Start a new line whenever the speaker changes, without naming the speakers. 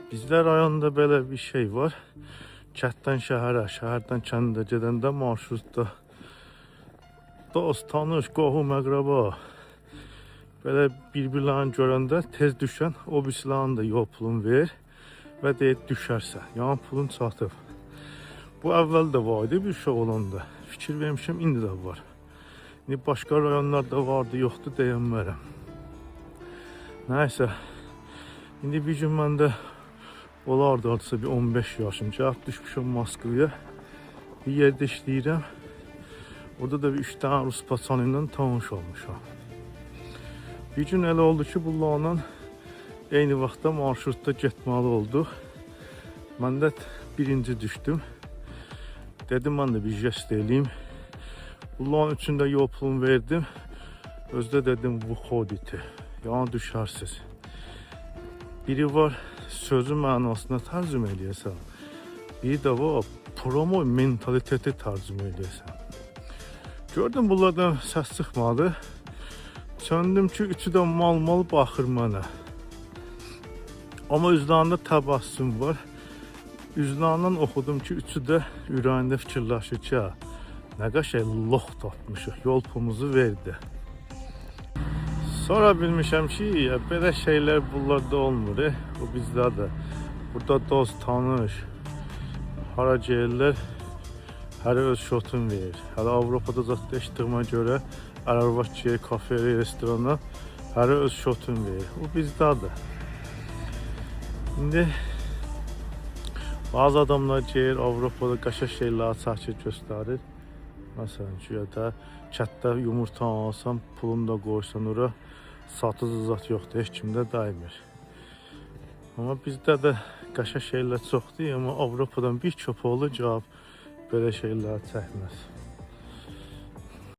Bizdə rayonda belə bir şey var. Kənddən şəhərə, şəhərdən kəndə gedəndə marşrutda dost, tanış, qohum, əqraba belə bir-birlərini görəndə tez düşən o birisilərin də yol pulunu ver və deyir düşərsə, yəni pulun çatıb. Bu əvvəl də var idi bir uşaq olanda. Fikir vermişəm, indi də var. İndi başqa rayonlarda vardı, yoxdur deyənmərəm. Nəysə, indi bir gün mən də olardı hardasa bir 15 yaşım. Gəlib düşmüşəm Moskvaya. Bir yerdə işləyirəm. Orada da bir 3 dənə rus paçanı ilə tanış olmuşam. Bir gün elə oldu ki, bunlarla eyni vaxtda marşrutda getməli olduq. Mən də birinci düşdüm. Dedim mən də bir jest eləyim. Bunların üçünü də yol pulunu verdim. Özdə dedim выходите. Yəni düşərsiniz. Biri var sözü mənasına tərcümə eləyəsən. Biri də var promo mentaliteti tərcümə eləyəsən. Gördüm bunlardan səs çıxmadı. Söndüm ki, üçü də mal-mal baxır mənə. Amma üzlərində təbəssüm var. Üzlərindən oxudum ki, üçü də ürəyində fikirləşir ki, "Hə, nə qəşəng lox tapmışıq, yol pulumuzu verdi." Sonra bilmişəm ki, ya, belə şeylər bunlarda olmur, o bizdə də. Burada dost, tanış, hara gəlirlər, hər öz şotunu verir. Hələ Avropada zat eşitdiyimə görə ər-arvad ki, kafeyə, restorana hər öz şotunu verir. O bizdədir. İndi bazı adamlar gəlir Avropada qəşəng şeylər çəkir, göstərir. Məsələn ki, ya da kənddə yumurta alsan, pulunu da qoysan ora, satıcı zat yoxdur, heç kim də dəymir. Amma bizdə də qəşəng şeylər çoxdur, amma Avropadan bir köpə olur, cavab belə şeylər çəkməz.